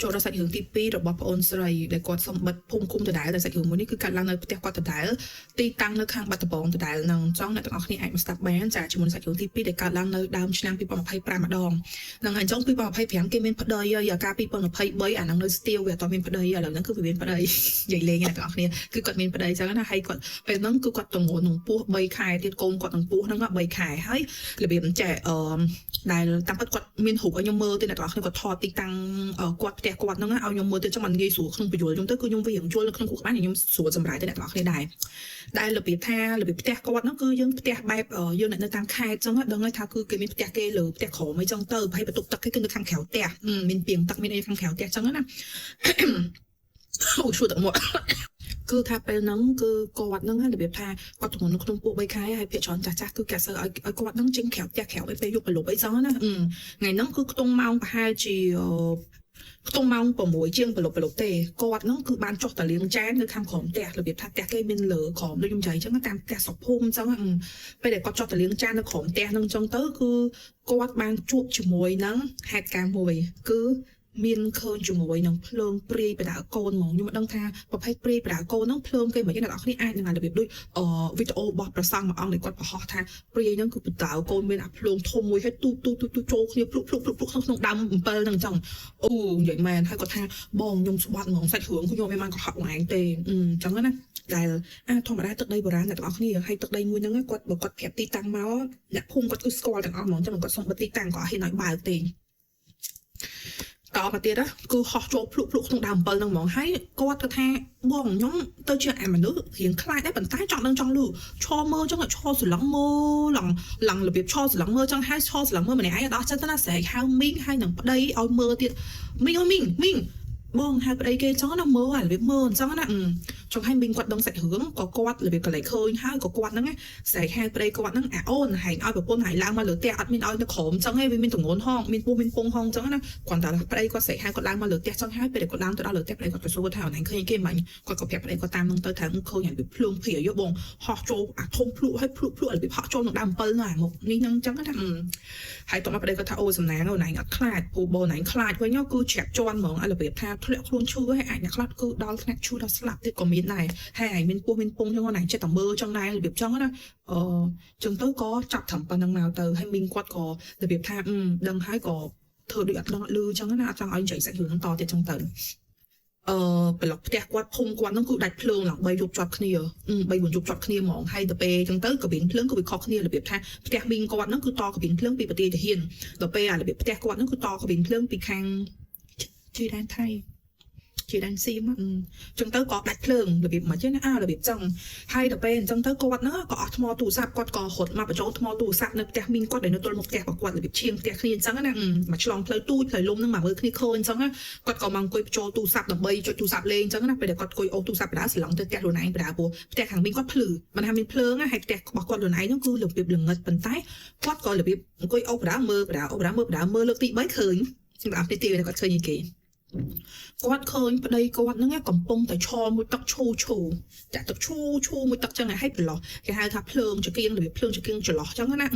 ចូលដល់សាច់រឿងទី2របស់ប្អូនស្រីដែលគាត់សុំបិទភូមិឃុំដដែលតែសាច់រឿងមួយនេះគឺកាត់ឡើងនៅផ្ទះគាត់ដដែលទីតាំងនៅខាងបាត់ដំបងដដែលហ្នឹងចង់អ្នកទាំងអស់គ្នាអាចមកស្ដាប់បានចាជាមួយសាច់រឿងទី2ដែលកើតឡើងនៅដើមឆ្នាំ2025ម្ដងហ្នឹងហើយអញ្ចឹង2025គេមានប្តីហើយអាការ2023អាហ្នឹងនៅស្ទៀវវាអត់មានប្តីឥឡូវហ្នឹងគឺវាមានប្តីនិយាយលេងអ្នកទាំងអស់គ្នាគឺគាត់មានប្តីអញ្ចឹងណាហើយគាត់ពេលហ្នឹងគឺគាត់ទងនឹងពោះ3ខែទៀតកូនគាត់នឹងពោះហ្នឹង3ខែហើយរបៀបចេះអឺដែលតាមពិតគាត់មានរូបឲ្យខ្ញុំមើលទេអ្នកទាំងអស់គ្នាគាត់ថតទីតាំងគាត់ផ្ទះគាត់ហ្នឹងឲ្យខ្ញុំមើលទៅចឹងมันងាយស្រួលក្នុងបញ្យលខ្ញុំទៅគឺខ្ញុំវារៀងយល់នៅក្នុងខួរក្បាលខ្ញុំស្រួលសម្រាប់ទៅអ្នកទាំងអស់គ្នាដែរដែលរបៀបថារបៀបផ្ទះគាត់ហ្នឹងគឺយើងផ្ទះបែបយើងនៅតាមខេត្តចឹងដឹងហើយថាគឺគេមានផ្ទះគេលើផ្ទះក្រោមអីចឹងទៅហើយបន្ទប់ទឹកគេគឺនៅខាងក្រៅផ្ទះមានពាងទឹកមានអីខាងក្រៅផ្ទះចឹងណាអូឈួតទឹកមកគឺថាពេលហ្នឹងគឺគាត់ហ្នឹងរបៀបថាគាត់ទម្ងន់នៅក្នុងពោះ3ខែហើយភាគច្រើនចាស់ចាស់គឺគេសើឲ្យឲ្យគាត់ហ្នឹងចេញក្រៅផ្ទះក្រៅអីពេលយប់ប្រលប់អីចឹងណាថ្ងៃហ្នឹងគឺខ្ទង់ម៉ោងប្រហែលជាខ្ទង់ម៉ោង6ជាងប្រលប់ប្រលប់ទេគាត់ហ្នឹងគឺបានចុះតលៀងចាននៅខាងក្រោមផ្ទះរបៀបថាផ្ទះគេមានលើក្រោមដូចខ្ញុំនិយាយចឹងតាមផ្ទះស្រុកភូមិចឹងពេលដែលគាត់ចុះតលៀងចាននៅក្រោមផ្ទះហ្នឹងចឹងទៅគឺគាត់បានជួបជាមួយនឹងហេតុការណ៍មួយគឺមានឃើញជាមួយនឹងភ្លើងព្រាយបដៅកូនហ្មងខ្ញុំមិនដឹងថាប្រភេទព្រាយបដៅកូនហ្នឹងភ្លើងគេមិនអ្នកនរគ្នាអាចនឹងរបៀបដូចអឺវីដេអូរបស់ប្រសង់មួយអង្គដែលគាត់បង្ហោះថាព្រាយហ្នឹងគឺបដៅកូនមានអាភ្លើងធំមួយហើយទូទូទូទូចូលគ្នាភ្លុកភ្លុកភ្លុកភ្លុកក្នុងក្នុងដើមអំពិលហ្នឹងអញ្ចឹងអូនិយាយមែនហើយគាត់ថាបងខ្ញុំស្បត់ហ្មងសាច់រឿងខ្ញុំមិនបានកុហកឯងទេអញ្ចឹងណាដែលអាធម្មតាទឹកដីបុរាណអ្នកទាំងអស់គ្នាហើយទឹកដីមួយហ្នឹងគាត់បើគាត់ប្រាប់ទីតាំងមកអ្នកភូមិគាត់គឺស្គាល់ទាំងអស់ហ្មងអញ្ចឹងគាត់សុំបិទទីតាំងក៏អត់ហ៊ានឲ្យបើកទេតមកទៀតគឺហោះចូលភ្លុកភ្លុកក្នុងដើមអំពិលហ្នឹងហ្មងហើយគាត់ទៅថាបងខ្ញុំទៅជាអាមនុស្សរៀងខ្លាចដែរប៉ុន្តែចង់ដឹងចង់លឺឈរមើលចឹងឈរស្រឡឹងមើលឡងឡងរបៀបឈរស្រឡឹងមើលចឹងហើយឈរស្រឡឹងមើលម្នាក់ឯងអត់អស់ចិត្តណាស្រែកហៅមីងហើយនឹងប្តីឲ្យមើលទៀតមីងអើយមីងមីងបងហៅប្តីគេចឹងណាមើលអារបៀបមើលអញ្ចឹងណាចង់ឲ្យមីងគាត់ដឹងសាច់រឿងក៏គាត់របៀបកន្លែងឃើញហើយក៏គាត់ហ្នឹងស្រែកហៅប្តីគាត់ហ្នឹងអាអូនហែងឲ្យប្រពន្ធហែងឡើងមកលើផ្ទះអត់មានឲ្យនៅក្រោមចឹងឯងវាមានទងន់ហងមានពោះមានពងហងចឹងណាគាត់តែប្តីគាត់ស្រែកហៅគាត់ឡើងមកលើផ្ទះចឹងហើយពេលដែលគាត់ឡើងទៅដល់លើផ្ទះប្តីគាត់ទៅសួរថាអូនឯងឃើញគេមិញគាត់ក៏ប្រាប់ប្តីគាត់តាមនឹងទៅថាឃើញរបៀបភ្លើងព្រាយបងហោះចូលអាធំភ្លក់ហើយភ្លក់ភ្លក់របៀបហោះចូលក្នុងដើមអំពិលនោះអាមុខនេះហ្នឹងចឹងណាហើយតោះមកប្តីគាត់ថាអូសំណាងអូនឯងអត់ខ្លាចព្រោះបងឯងខ្លាចវិញគឺជ្រាបជន់ហ្មងឲ្យរបៀបថាធ្លាក់ខ្លួនឈឺហើយអាចអ្នកខ្លះគឺដល់ថ្នាក់ឈឺដល់ស្លាប់ទៀតក៏មានដែរហើយឯងមានពោះមានពងចឹងអូនឯងចិត្តតែមើលចឹងដែររបៀបចឹងណាអឺចឹងទៅក៏ចាប់ត្រឹមប៉ុណ្្នឹងមកទៅហើយមីងគាត់ក៏របៀបថាដឹងហើយក៏ធ្វើដូចអត់ដឹងអត់លឺចឹងណាអត់ចង់ឲ្យនិយាយសាច់រឿងហ្នឹងតទៀតចឹងទៅអឺប្លុកផ្ទះគាត់ភូមិគាត់ហ្នឹងគឺដាច់ភ្លើងឡើង3យប់ជាប់គ្នា3 4យប់ជាប់គ្នាហ្មងហើយទៅពេលចឹងទៅកបៀងភ្លើងក៏វាខុសគ្នារបៀបថាផ្ទះមីងគាត់ហ្នឹងគឺតកបៀងភ្លើងពីប្រទេសទាហានដល់ពេលអារបៀបផ្ទះគាត់ហ្នឹងគឺតកបៀងភ្លើងពីខាងជាដែនថៃជាដែនសៀមចឹងទៅក៏ដាច់ភ្លើងរបៀបមកចឹងណាអើរបៀបចឹងហើយដល់ពេលអញ្ចឹងទៅគាត់ហ្នឹងក៏អស់ថ្មទូរស័ព្ទគាត់ក៏រត់មកបញ្ចូលថ្មទូរស័ព្ទនៅផ្ទះមីងគាត់ដែលនៅទល់មុខផ្ទះរបស់គាត់របៀបឈៀងផ្ទះគ្នាអញ្ចឹងណាមកឆ្លងផ្លូវទូចផ្លូវលំហ្នឹងមកមើលគ្នាឃើញអញ្ចឹងណាគាត់ក៏មកអង្គុយបញ្ចូលទូរស័ព្ទដើម្បីចុចទូរស័ព្ទលេងអញ្ចឹងណាពេលដែលគាត់អង្គុយអូសទូរស័ព្ទបដាស្រឡងទៅផ្ទះខ្លួនឯងបដាព្រោះផ្ទះខាងមីងគាត់ភ្លឺមិនថាមានភ្លើងណាហើយផ្ទះរបស់គាត់ខ្លួនឯងហ្នឹងគឺរបៀបល្ងិតប៉ុន្តែគាត់ក៏របៀបអង្គុយអូសបដាមើលបដាអូសបដាមើលបដាមើលលើកទី3ឃើញសម្រាប់ទីទីគាត់ឃើញអីគេគាត់ឃើញប្តីគាត់ហ្នឹងកំពុងតែឈរមួយទឹកឈូឈូចាក់ទឹកឈូឈូមួយទឹកចឹងឲ្យប្រឡោះគេហៅថាភ្លើងចង្គៀងរបៀបភ្លើងចង្គៀងចន្លោះចឹងណា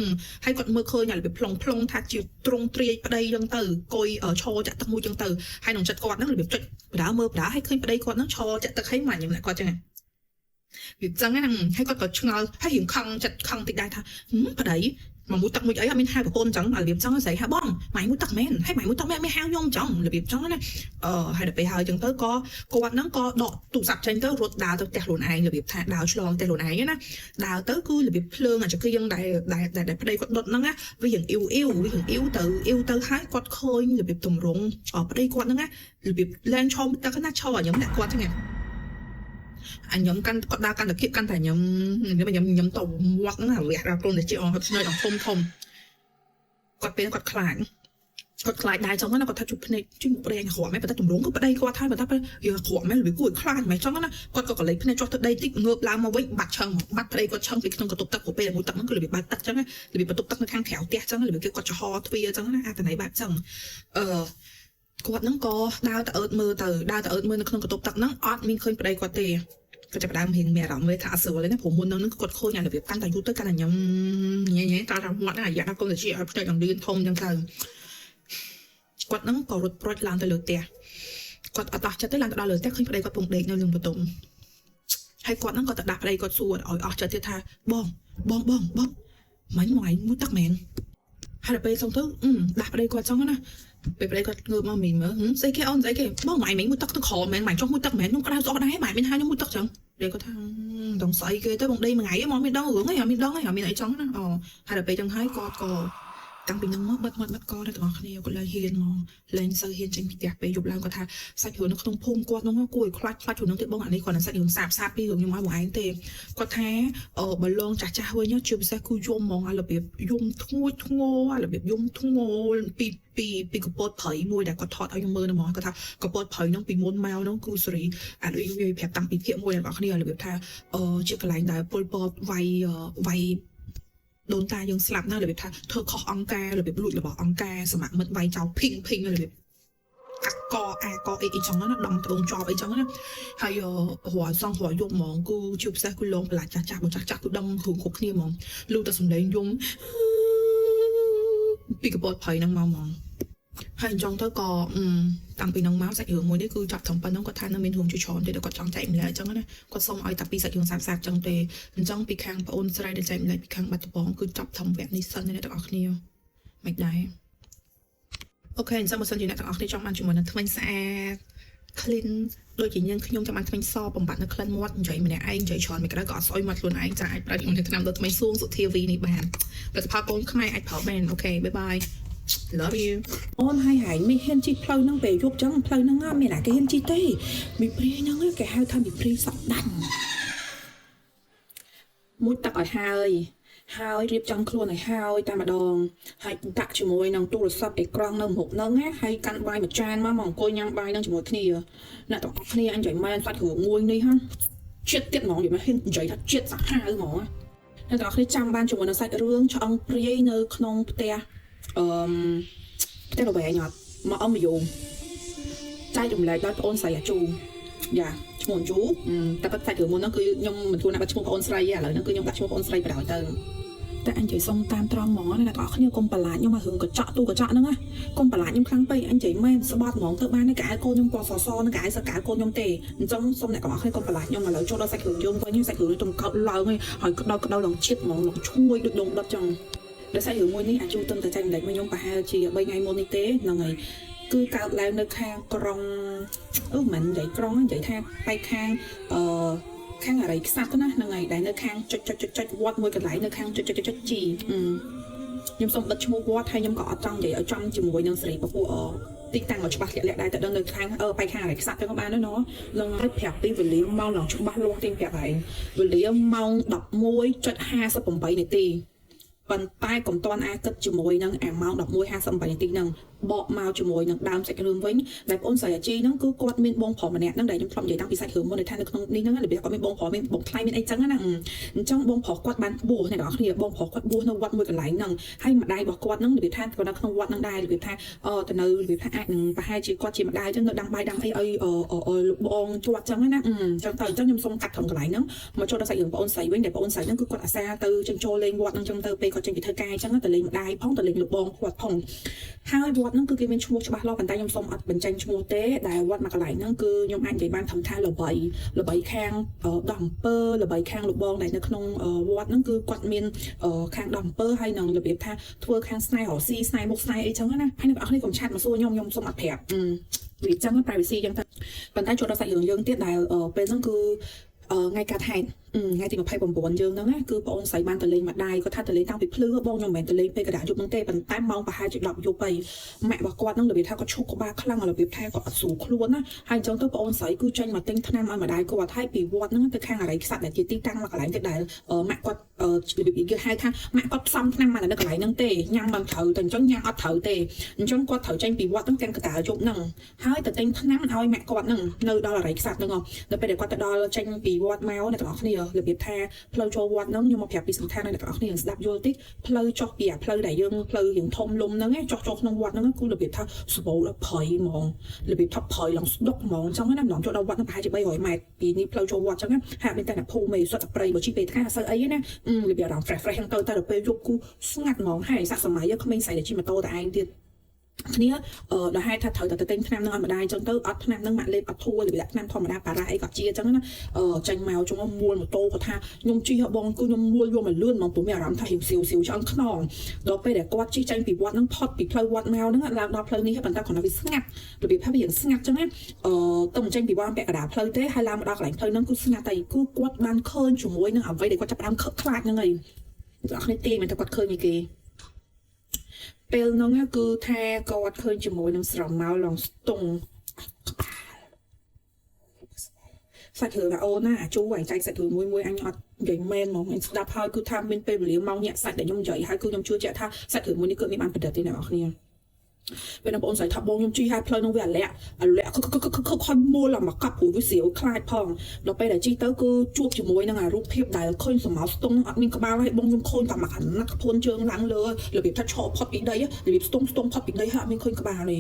ហើយគាត់មើលឃើញរបៀបផ្លុងផ្លុងថាជាទ្រង់ទ្រាយប្តីចឹងទៅអង្គុយឈរចាក់ទឹកមួយចឹងទៅហើយក្នុងចិត្តគាត់ហ្នឹងរបៀបចុចបដាមើលបដាហើយឃើញប្តីគាត់ហ្នឹងឈរចាក់ទឹកឲ្យមកខ្ញុំគាត់ចឹងវាចឹងណាហើយគាត់ក៏ឆ្ងល់ហើយរៀងខឹងចិត្តខឹងតិចដែរថាប្តីមកមួយទឹកមួយអីអត់មានហៅប្រពន្ធចឹងរបៀបចឹងស្រីហៅបងម៉ៃមួយទឹកមែនហើយម៉ៃមួយទឹកមែនមានហៅខ្ញុំចឹងរបៀបចឹងណាអឺហើយដល់ពេលហើយចឹងទៅក៏គាត់ហ្នឹងក៏ដកទូរស័ព្ទចេញទៅរត់ដើរទៅផ្ទះខ្លួនឯងរបៀបថាដើរឆ្លងផ្ទះខ្លួនឯងណាដើរទៅគឺរបៀបភ្លើងអាចគឺយើងដែលដែលដែលប្តីគាត់ដុតហ្នឹងណាវារៀងអ៊ីវអ៊ីវវារៀងអ៊ីវទៅអ៊ីវទៅហើយគាត់ឃើញរបៀបតម្រង់ប្តីគាត់ហ្នឹងណារបៀបលែងឈរទឹកណាឈរខ្ញុំអ្នកគាត់ចឹងអញខ្ញុំកាន់គាត់ដើរកាន់តែគៀកកាន់តែខ្ញុំខ្ញុំខ្ញុំទៅមាត់ហ្នឹងអាវះដល់ខ្លួនទៅជាអងស្នើដល់ធំធំគាត់ពេលគាត់ខ្លាចគាត់ខ្លាចដែរចឹងណាគាត់ថាជប់ភ្នែកជួយមុខប្តីអញក្រក់មែនប៉ុន្តែទម្រង់គឺប្តីគាត់ហើយប៉ុន្តែយើងក្រក់មែនវាគួរឲ្យខ្លាចមែនចឹងណាគាត់ក៏កលេចភ្នែកចុះទៅដីតិចងើបឡើងមកវិញបាត់ឆឹងបាត់ប្តីគាត់ឆឹងពីក្នុងកន្ទប់ទឹកព្រោះពេលមួយទឹកហ្នឹងគឺរបៀបបើកទឹកចឹងណារបៀបបន្ទប់ទឹកនៅខាងក្រៅផ្ទះចឹងរបៀបគេគាត់ចំហទ្វារចឹងណាអាតណៃបែបចឹងអឺគាត់ហ្នឹងក៏ដើរទៅអើតមើលទៅដើរទៅអើតមើលនៅក្នុងកន្ទប់ទឹកហ្នឹងអត់មានឃើញប្តីគាត់ទេគាត់ចាប់ដើមរៀងមានអារម្មណ៍វាថាអត់ស្រួលទេណាព្រោះមុនហ្នឹងគាត់ឃើញអារបៀបកាន់តែយូរទៅកាន់តែញ៉ាំញ៉ែញ៉ែតើថាមាត់ហ្នឹងអាយ៉ាដល់កូនទៅជាឲ្យភ្នែកនឹងលឿនធំចឹងទៅគាត់ហ្នឹងក៏រត់ប្រុចឡើងទៅលើផ្ទះ គាត់អត់អស់ចិត្តទេឡើងទៅដល់លើផ្ទះឃើញប្តីគាត់ពងដេកនៅលើបន្ទប់ហើយគាត់ហ្នឹងក៏ទៅដាស់ប្តីគាត់សួរឲ្យអស់ចិត្តទៀតថាបងបងបងបងមិញមកឯងមួយទឹកមែនហើយដល់ពេលសុំទៅដាស់ប្តីគាត់ចឹងណាពេលប្តីគាត់ងើបមកមីមើលស្អីគេអូនស្អីគេបងមកឯងមិញមួយទឹកទៅក្រមែនមកចុះមួយទឹកមែនខ្ញុំក្តៅស្អកដែរមកមានហាខ្ញុំមួយទឹកចឹងប្តីគាត់ថាដងស្អីគេទៅបងដេកមួយថ្ងៃមកមានដឹងរឿងអីអត់មានដឹងអីអត់មានអីចឹងណាអូហើយដល់ពេលចឹងហើយគាត់ក៏តាំងពីហ្នឹងមកបិទមាត់បិទកដល់ទាំងអស់គ្នាគាត់លែងហ៊ានមកលែងសូវហ៊ានចេញពីផ្ទះពេលយប់ឡើងគាត់ថាសាច់រឿងនៅក្នុងភូមិគាត់ហ្នឹងគួរឲ្យខ្លាចខ្លាចរឿងហ្នឹងទៀតបងអានេះគាត់នឹងសាច់រឿងសាបសាបពីរឿងខ្ញុំឲ្យបងឯងទេគាត់ថាអឺបើលងចាស់ចាស់វិញជាពិសេសគឺយំហ្មងអារបៀបយំធ្ងួចធ្ងោអារបៀបយំធ្ងោពីពីពីកពតព្រៃមួយដែលគាត់ថតឲ្យខ្ញុំមើលហ្នឹងហ្មងគាត់ថាកពតព្រៃហ្នឹងពីមុនមកហ្នឹងគឺសេរីអាដូចខ្ញុំនិយាយប្រាប់តាំងពីភាគមួយរបស់គ្នារបៀបថាអឺជាកន្លែងដែលពលពតវាយវាយដូនតាយើងស្លាប់ណារបៀបថាធ្វើខុសអង្គការរបៀបលួចរបស់អង្គការសមមិត្តវាយចោលភីងភីងរបៀបកាត់កអាកអីអីចឹងណាដំត្បូងជាប់អីចឹងណាហើយរាល់សងរាល់យប់ហ្មងគឺជាពិសេសគឺលងប្រឡាចចាស់ចាស់បើចាស់ចាស់គឺដឹងរឿងគ្រប់គ្នាហ្មងលូតែសំឡេងយំពីកពតព្រៃហ្នឹងមកហ្មងហើយអញ្ចឹងទៅក៏តាំងពីហ្នឹងមកសាច់រឿងមួយនេះគឺចាប់ត្រឹមប៉ុណ្្នឹងគាត់ថានៅមានរឿងជាច្រើនទៀតដែលគាត់ចង់ចែកម្លែកអញ្ចឹងណាគាត់សុំឲ្យតែពីសាច់រឿងសាបសាបអញ្ចឹងទេអញ្ចឹងពីខាងប្អូនស្រីដែលចែកម្លែកពីខាងបាត់ដំបងគឺចាប់ត្រឹមវគ្គនេះសិនណាអ្នកទាំងអស់គ្នាមិនដែរ OK អញ្ចឹងបើសិនជាអ្នកទាំងអស់គ្នាចង់បានជាមួយនឹងធ្មេញស្អាត clean ដូចជាយើងខ្ញុំចង់បានធ្មេញសបំបាត់នៅក្លិនមាត់និយាយម្នាក់ឯងនិយាយច្រើនមិនក្តៅក៏អត់ស្អុយមាត់ខ្លួនឯងចាអាចប្រើជាមួយនឹងថ្នាំដុសធ្មេញសួងសុធាវីនេះបានផលិតផលកូនខ្មែរអាចប្រើបាន OK bye bye love you អូនហើយហែងមិនហ៊ានជិះផ្លូវហ្នឹងពេលយប់ចឹងផ្លូវហ្នឹងមានអាគេហ៊ានជិះទេមីព្រាយហ្នឹងគេហៅថាមីព្រាយសក់ដាញ់មួយទឹកឲ្យហើយហើយរៀបចំខ្លួនឲ្យហើយតែម្ដងហើយដាក់ជាមួយនឹងទូរស័ព្ទអេក្រង់នៅមុខហ្នឹងណាហើយកាន់បាយមួយចានមកមកអង្គុយញ៉ាំបាយហ្នឹងជាមួយគ្នាអ្នកទាំងអស់គ្នាអញនិយាយមែនសាច់រឿងមួយនេះហ្នឹងជាតិទៀតហ្មងនិយាយមកហ៊ាននិយាយថាជាតិសាហាវហ្មងអ្នកទាំងអស់គ្នាចាំបានជាមួយនឹងសាច់រឿងឆ្អឹងព្រាយនៅក្នុងផ្ទះអឺផ្ទះល្វែងអត់មកអមយងចែករំលែកដល់ប្អូនស្រីអាជូយ៉ាឈ្មោះជូតែប៉ិតសាច់រឿងមុនហ្នឹងគឺខ្ញុំមិនគួរណាបាត់ឈ្មោះប្អូនស្រីទេឥឡូវហ្នឹងគឺខ្ញុំដាក់ឈ្មោះប្អូនស្រីបណ្ដោយទៅតែអញនិយាយសុំតាមត្រង់ហ្មងណាអ្នកទាំងអស់គ្នាកុំប្រឡាចខ្ញុំមករឿងកញ្ចក់ទូកញ្ចក់ហ្នឹងណាកុំប្រឡាចខ្ញុំខ្លាំងពេកអញនិយាយមែនស្បត់ហ្មងទៅបានកៅអៅកូនខ្ញុំពណ៌សសហ្នឹងកៅអៅសកៅកូនខ្ញុំទេអញ្ចឹងសុំអ្នកទាំងអស់គ្នាកុំប្រឡាចខ្ញុំឥឡូវចូលដល់សាច់រឿងយើងវិញសាច់រឿងនេះទំកោតឡើងហើយក្តៅក្តៅឡើងជាតិហ្មងឡើងឈ្ងុយដូចដងដុតចឹងដោយសាររឿងមួយនេះអាចជួទឹមតែចែកម្លែកមកខ្ញុំប្រហែលជា3ថ្ងៃមុននេះទេហ្នឹងហើយគឺកើតឡើងនៅខាងក្រុងអូមិននិយាយក្រុងនិយាយថាបែកខាងអឺខាងអរិយខ្សាត់ណាហ្នឹងហើយដែលនៅខាងចុចចុចចុចចុចវត្តមួយកន្លែងនៅខាងចុចចុចចុចចុចជីខ្ញុំសូមបិទឈ្មោះវត្តហើយខ្ញុំក៏អត់ចង់និយាយឲ្យចំជាមួយនឹងសេរីពពួកអទីតាំងឲ្យច្បាស់លាក់លាក់ដែរតែដឹងនៅខាងអឺបែកខាងអរិយខ្សាត់ទៅក៏បានដែរណនឹងហើយប្រាប់ពីវេលាម៉ោងឡើងច្បាស់លាស់ទីប្រាប់ឯងវេលាម៉ោង11:58នាទីប៉ុន្តែកុំតន់អាគិតជាមួយនឹងអាម៉ោង11:58នាទីហ្នឹងបកមកជាមួយនឹងដើមសាច់រឿងវិញដែលបងស្រីអាជីហ្នឹងគឺគាត់មានបងប្រុសម្នាក់ហ្នឹងដែលខ្ញុំធ្លាប់និយាយតាំងពីសាច់រឿងមុនដែលថានៅក្នុងនេះហ្នឹងរបៀបគាត់មានបងប្រុសមានបងថ្លៃមានអីចឹងណាអញ្ចឹងបងប្រុសគាត់បានបួសអ្នកនរគ្នាបងប្រុសគាត់បួសនៅវត្តមួយកន្លែងហ្នឹងហើយម្ដាយរបស់គាត់ហ្នឹងរបៀបថាគាត់នៅក្នុងវត្តហ្នឹងដែររបៀបថាអឺទៅនៅរបៀបថាអាចនឹងប្រហែលជាគាត់ជាម្ដាយចឹងនៅដាំបាយដាំអីឲ្យលោកបងជាប់ចឹងណាអញ្ចឹងទៅអញ្ចឹងខ្ញុំសុំកាត់ត្រឹមកន្លែងហ្នឹងមកចូលដល់សាច់រឿងបងអូនស្រីវិញដែលបងអូនស្រីហ្នឹងគឺគាត់អាសាទៅចឹងចូលលេងវត្តហ្នឹងចឹងទៅពេលគាត់ចេញពីធ្វើការចឹងទៅលេងម្ដាយផងទៅលេងលោកបងគាត់ផងហើយវត្តហ្នឹងគឺគេមានឈ្មោះច្បាស់លាស់ប៉ុន្តែខ្ញុំសូមអត់បញ្ចេញឈ្មោះទេដែលវត្តមួយកន្លែងហ្នឹងគឺខ្ញុំអាចនិយាយបានធំថាល្បីល្បីខាងដោះអំពើល្បីខាងលោកបងដែលនៅក្នុងវត្តហ្នឹងគឺគាត់មានខាងដោះអំពើហើយនឹងរបៀបថាធ្វើខាងស្នេហ៍រកស៊ីស្នេហ៍មុខស្នេហ៍អីចឹងណាហើយអ្នកនរគ្នាកុំឆាតមកសួរខ្ញុំខ្ញុំសូមអត់ប្រាប់វាចឹង privacy ចឹងទៅប៉ុន្តែចូលដល់សាច់រឿងយើងទៀតដែលពេលហ្នឹងគឺថ្ងៃកាត់ហេតុថ្ងៃទី29យើងហ្នឹងណាគឺបងអូនស្រីបានទៅលេងម្ដាយគាត់ថាទៅលេងតាំងពីភ្លឺបងខ្ញុំមិនមែនទៅលេងពេលកណ្ដាលយប់ហ្នឹងទេប៉ុន្តែម៉ោងប្រហែលជា10យប់ហើយម៉ាក់របស់គាត់ហ្នឹងរបៀបថាគាត់ឈូកក្បាលខ្លាំងរបៀបថាគាត់អត់ស្រួលខ្លួនណាហើយអញ្ចឹងទៅបងអូនស្រីគឺចេញមកទិញថ្នាំឲ្យម្ដាយគាត់ហើយពីវត្តហ្នឹងទៅខាងអរិយខ្សាត់ដែលជាទីតាំងមួយកន្លែងទៀតដែលម៉ាក់គាត់របៀបគេហៅថាម៉ាក់គាត់ផ្សំថ្នាំមកនៅកន្លែងហ្នឹងទេញ៉ាំមិនត្រូវតែអញ្ចឹងញ៉ាំអត់ត្រូវទេអញ្ចឹងគាត់ត្រូវចេញពីវត្តហ្នឹងទាំងកណ្ដាលយប់ហ្នឹងហើយទៅទិញថ្នាំឲ្យម៉ាក់គាត់ហ្នឹងនៅដល់អរិយខ្សាត់ហ្នឹងដល់ពេលដែលគាត់ទៅដល់ចេញពីវត្តមកអ្នកទាំងអស់គ្នារបៀបថាផ្លូវចូលវត្តហ្នឹងខ្ញុំមកប្រាប់ពីសំខាន់ឲ្យអ្នកទាំងអស់គ្នាស្ដាប់យល់តិចផ្លូវចុះពីអាផ្លូវដែលយើងផ្លូវរៀងធំលំហ្នឹងចុះចូលក្នុងវត្តហ្នឹងគឺរបៀបថាសបោដល់ព្រៃហ្មងរបៀបថាព្រៃឡើងស្ដុកហ្មងអញ្ចឹងណាម្ដងចូលដល់វត្តហ្នឹងប្រហែលជា300ម៉ែត្រពីនេះផ្លូវចូលវត្តអញ្ចឹងណាហាក់មានតែអ្នកភូមិឯងសុទ្ធតែព្រៃបើជិះពេលថ្ងៃអត់សូវអីណារបៀបអារម្មណ៍ fresh fresh ហ្នឹងទៅតែដល់ពេលយប់គូស្ងាត់ហ្មងហើយសាក់សម័យក្មេងស្រីដែលជិះម៉ូតូតែឯងទៀត គ្នាអឺដល់ហេតុថាត្រូវតែទៅទិញថ្នាំនឹងឲ្យម្ដាយអញ្ចឹងទៅអត់ថ្នាំនឹងម៉ាក់លេបអត់ធូររបៀបដាក់ថ្នាំធម្មតាប៉ារ៉ាអីក៏ជាអញ្ចឹងណាអឺចាញ់មកចុងមួលម៉ូតូគាត់ថាខ្ញុំជិះបងគឺខ្ញុំមួលយកមកលឿនហ្មងព្រោះមានអារម្មណ៍ថារៀងសៀវសៀវឆ្អឹងខ្នងដល់ពេលដែលគាត់ជិះចេញពីវត្តហ្នឹងផុតពីផ្លូវវត្តមកហ្នឹងឡើងដល់ផ្លូវនេះប៉ុន្តែគ្រាន់តែវាស្ងាត់របៀបថាវារៀងស្ងាត់អញ្ចឹងណាអឺទៅមិនចេញពីវត្តពាក់កណ្ដាលផ្លូវទេហើយឡើងមកដល់កន្លែងផ្លូវហ្នឹងគឺស្ងាត់តែគឺគាត់បានឃើញជាមួយនឹងអ្វីដែលគាត់ចាប់ផ្ដើមខ្លាចហ្នឹងហើយអ្នកគ្នាទាយមិនថាគាត់ឃើញអីគេ ពេលហ្នឹងគឺថាគាត់ឃើញជាមួយនឹងស្រមោលឡងស្ទង់ក្បាលសាច់រឿងថាអូនណាអាជូអញចែកសាច់រឿងមួយមួយអញអត់និយាយមែនហ្មងអញស្ដាប់ហើយគឺថាមានពេលវេលាមកញាក់សាច់ដែលខ្ញុំនិយាយហើយគឺខ្ញុំជឿជាក់ថាសាច់រឿងមួយនេះគឺមានបានប្រឌិតទេអ្នកនរគ្នាពេលបងប្អូនស្រីថាបងខ្ញុំជិះហើយផ្លូវនោះវាអាលាក់អាលាក់ខខខខខមូលមកកប់ព្រោះវាស្រាវខ្លាចផងដល់ពេលដែលជិះទៅគឺជួបជាមួយនឹងអារូបភាពដែលឃើញស្រមោលស្ទង់អត់មានក្បាលហើយបងខ្ញុំឃើញតែមកអាណត្តិភួនជើងឡើងលើរបៀបថាឈរផុតពីដីរបៀបស្ទង់ស្ទង់ផុតពីដីហើយអត់មានឃើញក្បាលទ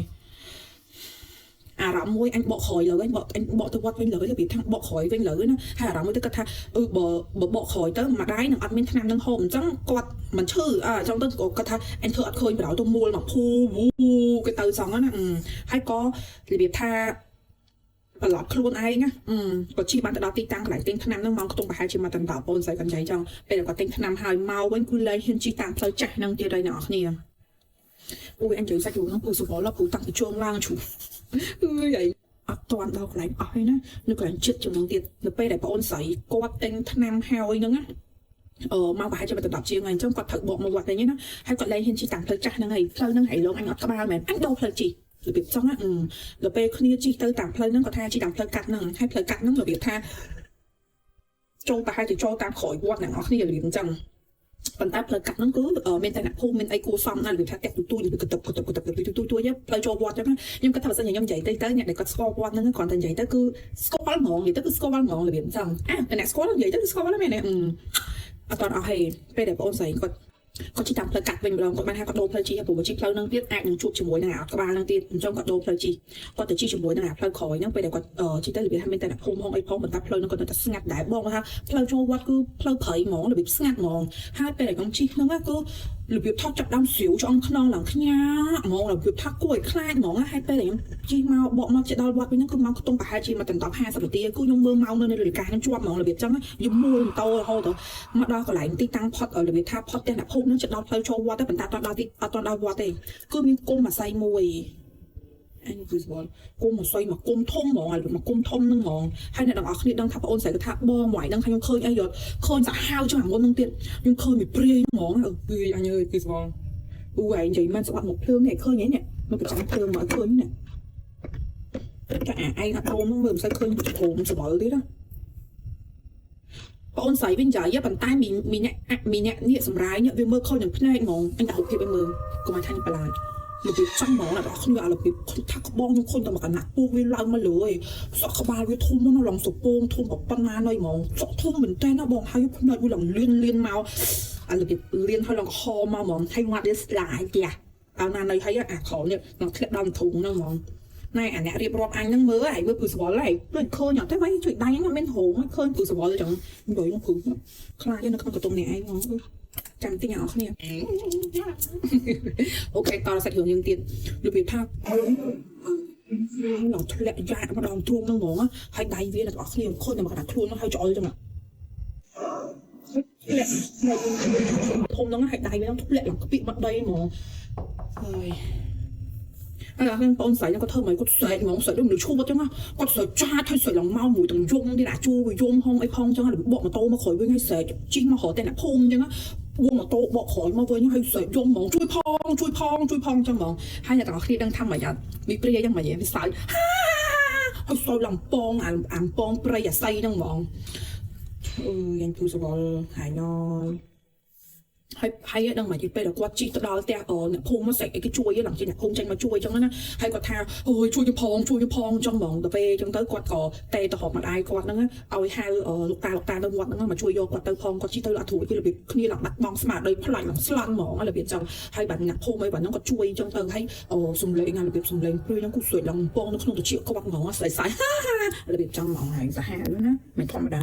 េអារម្មណ៍មួយអញបកក្រោយលើអញបកអញបកទៅវត្តវិញលើរបៀបថាបកក្រោយវិញលើណាហើយអារម្មណ៍មួយទៅគាត់ថាអឺបើបើបកក្រោយទៅម្ដាយនឹងអត់មានថ្នាំនឹងហូបអញ្ចឹងគាត់មិនឈឺអញ្ចឹងទៅគាត់ថាអញធ្វើអត់ឃើញបដៅទៅមូលមកភូវូគេទៅសងណាហើយក៏របៀបថាប្រឡប់ខ្លួនឯងណាអឺគាត់ជិះបានទៅដល់ទីតាំងកន្លែងទិញថ្នាំហ្នឹងម៉ោងខ្ទង់ប្រហែលជាមួយតន្តោបងស្រីគាត់និយាយចឹងពេលដែលគាត់ទិញថ្នាំហើយមកវិញគឺលែងហ៊ានជិះតាមផ្លូវចាស់ហ្នឹងទៀតហើយអ្នកនរគ្នាអូយអញនិយាយសាច់រឿងហ្នឹងពូសវល់ពូតាំងពីជើងឡើងឈូអឺយអត់តាន់ដល់កន្លែងអស់ហើយណានៅកន្លែងចិត្តជាងហ្នឹងទៀតនៅពេលដែលបងអូនស្រីគាត់ទិញថ្នាំហើយហ្នឹងណាអឺមកប្រហែលជាទៅ10ជាងហើយអញ្ចឹងគាត់ត្រូវបកមកវត្តវិញណាហើយគាត់លែងហ៊ានជិះតាមផ្លូវចាស់ហ្នឹងហើយផ្លូវហ្នឹងហើយលងអញអត់ក្បាលមែនអញដូរផ្លូវជិះរបៀបចង់ណាដល់ពេលគ្នាជិះទៅតាមផ្លូវហ្នឹងគាត់ថាជិះតាមផ្លូវកាត់ហ្នឹងហើយផ្លូវកាត់ហ្នឹងរបៀបថាចូលប្រហែលជាចូលតាមក្រោយវត្តអ្នកនរគ្នារបៀបអញ្ចឹងប៉ុន្តែផ្លូវកាត់ហ្នឹងគឺមានតែអ្នកភូមិមានអីគួសមណាស់របៀបថាតាក់ទូទូរបៀបកតុបកតុបកតុបទូទូទូផ្លូវចូលវត្តអញ្ចឹងខ្ញុំគិតថាបើសិនជាខ្ញុំនិយាយទៅទៅអ្នកដែលគាត់ស្គាល់វត្តហ្នឹងគ្រាន់តែនិយាយទៅគឺស្គាល់ហ្មងនិយាយទៅគឺស្គាល់ហ្មងរបៀបអញ្ចឹងអាអ្នកស្គាល់និយាយទៅគឺស្គាល់មែនទេអត់តអស់ហេពេលដែលបងអូនស្រីគាត់គាត់ជិះតាមផ្លូវកាត់វិញម្ដងគាត់បានថាគាត់ដូរផ្លូវជិះព្រោះជិះផ្លូវហ្នឹងទៀតអាចនឹងជួបជាមួយនឹងអាអត់ក្បាលហ្នឹងទៀតអញ្ចឹងគាត់ដូរផ្លូវជិះគាត់ទៅជិះជាមួយនឹងអាផ្លូវក្រោយហ្នឹងពេលដែលគាត់ជិះទៅរបៀបថាមានតែអ្នកភូមិហងអីផងប៉ុន្តែផ្លូវហ្នឹងគាត់នៅតែស្ងាត់ដែរបងថាផ្លូវចូលវត្តគឺផ្លូវព្រៃហ្មងរបៀបស្ងាត់ហ្មងហើយពេលដែលខ្ញុំជិះហ្នឹងគឺរបៀបថតចាប់ដើមស្រាវឆ្អឹងខ្នងឡើងខ្ញាក់ហ្មងរបៀបថាគួរឲ្យខ្លាចហ្មងហើយពេលដែលខ្ញុំជិះមកបកមកជិះដល់វត្តវិញហ្នឹងគឺមកខ្ទង់ប្រហែលជាមួយដណ្ដប់50នាទីគឺខ្ញុំមើលម៉ោងនៅនាឡិកាខ្ញុំជាប់ហ្មងរបៀបចឹងខ្ញុំមួលម៉ូតូរហូតមកដល់កន្លែងទីតាំងផុតរបៀបថាផុតផ្ទះអ្នកភូមិហ្នឹងជិតដល់ផ្លូវចូលវត្តទេប៉ុន្តែអត់ដល់ទីអត់ដល់វត្តទេគឺមានគុំអាស័យមួយអញគឺស្គាល់គុំអាស័យមកគុំធំហ្មងមកគុំធំហ្នឹងហ្មងហើយអ្នកទាំងអស់គ្នាដឹងថាបងអូនស្រីគាត់ថាបងមកឲ្យដឹងថាខ្ញុំឃើញអីយត់ឃើញសាហាវជាងអាមុនហ្នឹងទៀតខ្ញុំឃើញមីព្រាយហ្មងអឺអញអើយគឺស្គាល់អូឯងនិយាយមិនស្បាត់មកភ្លើងនេះឃើញហ៎នេះមកប្រចាំភ្លើងមកឃើញនេះតែអាឯងអត់ធំហ្នឹងមើលមិនសូវឃើញធំស្វល់ទៀតណាបងអូនស្រីវិញចៃប៉ុន្តែមីមីអ្នកមីអ្នកនេះសម្រាយនេះវាមើលឃើញនឹងភ្នែកហ្មងអញដាក់រូបភាពឲ្យមើលកុំឲ្យថាខ្ញុំប្រឡាចរបៀបចង់ហ្មងអ្នកនរគ្នាអារបៀបថាក្បងខ្ញុំឃើញតែមកកណាក់ពោះវាឡើងមកលើឯងសក់ក្បាលវាធំណាស់ឡើងសពងធំប៉ុណ្ណាណយហ្មងសក់ធំមែនតើណាបងហើយភ្នែកវាឡើងលៀនលៀនមកអារបៀបលៀនហើយឡើងក្រហមមកហ្មងហើយមាត់វាស្លាយទៀតអើណានៅហើយអាក្រោមនេះនឹងធ្លាក់ដល់ធុងហ្នឹងហ្មងណែអាអ្នករៀបរាប់អញហ្នឹងមើលហើយមើលព្រឺស្វល់ហើយដូចឃើញអត់ទេវ៉ៃជួយដៃហ្នឹងអត់មានរោមឃើញព្រឺស្វល់ចឹងនិយាយហ្នឹងព្រឺខ្លាចនៅក្នុងកតុងនេះឯងហ្មងចាំតិចអ្នកនរគ្នាOK តសាច់រឿងយើងទៀតរបៀបថាឡើងធ្លាក់យ៉ាកម្ដងទ្រូងហ្នឹងហ្មងហើយដៃវាអ្នកនរគ្នាឃើញតែមកកណ្ដាលខ្លួនហ្នឹងហើយច្អុលចឹងធ្លាក់ធំហ្នឹងហើយដៃវាហ្នឹងធ្លាក់ឡើងក្ពាកមកដីហ្មងហើយហើយដល់បងស្រីហ្នឹងគាត់ធ្វើមកគាត់ស្រែកហ្មងស្រែកដូចមនុស្សឈួតចឹងគាត់ស្រែកចាតហើយស្រែកឡើងមកមួយទាំងយំទៀតអាជួវាយំហងអីផងចឹងហើយបកម៉ូតូមកក្រោយវិញហើយស្រែកជិះមករកតែអ្នកភូមិចឹងវងម៉ូតូបកក្រោយមកវិញហើយស្រែកយំហ្មងជួយផងជួយផងជួយផងចឹងហ្មងហើយអ្នកទាំងអស់គ្នាដឹងថាម៉េចអត់មីព្រាចឹងម៉េចវាសើចហើយសើចឡើងពងអាអាពងព្រៃអាស័យហ្នឹងហ្មងអឺយ៉ាងធូរសវល់ហើយណយហើយហើយដឹងមកពេលដែលគាត់ជិះទៅដល់ផ្ទះអ្នកភូមិមកស្រែកអីគេជួយឡើងជិះអ្នកភូមិចេញមកជួយចឹងណាហើយគាត់ថាអូយជួយខ្ញុំផងជួយខ្ញុំផងចឹងហ្មងដល់ពេលចឹងទៅគាត់ក៏តេទៅរកម្ដាយគាត់ហ្នឹងឲ្យហៅលោកតាលោកតានៅវត្តហ្នឹងមកជួយយកគាត់ទៅផងគាត់ជិះទៅអត់រួចគេរបៀបគ្នាឡើងបាត់បង់ស្មារតីផ្លាច់ឡើងស្លន់ហ្មងរបៀបចឹងហើយបាទអ្នកភូមិអីបាទហ្នឹងគាត់ជួយចឹងទៅហើយសំលេងរបៀបសំលេងព្រួយហ្នឹងគូស្រែកឡើងពងនៅក្នុងត្រចៀកគាត់ហ្មងស្អីស្អីរបៀបចឹងហ្មងហើយសាហាវណាមិនធម្មតា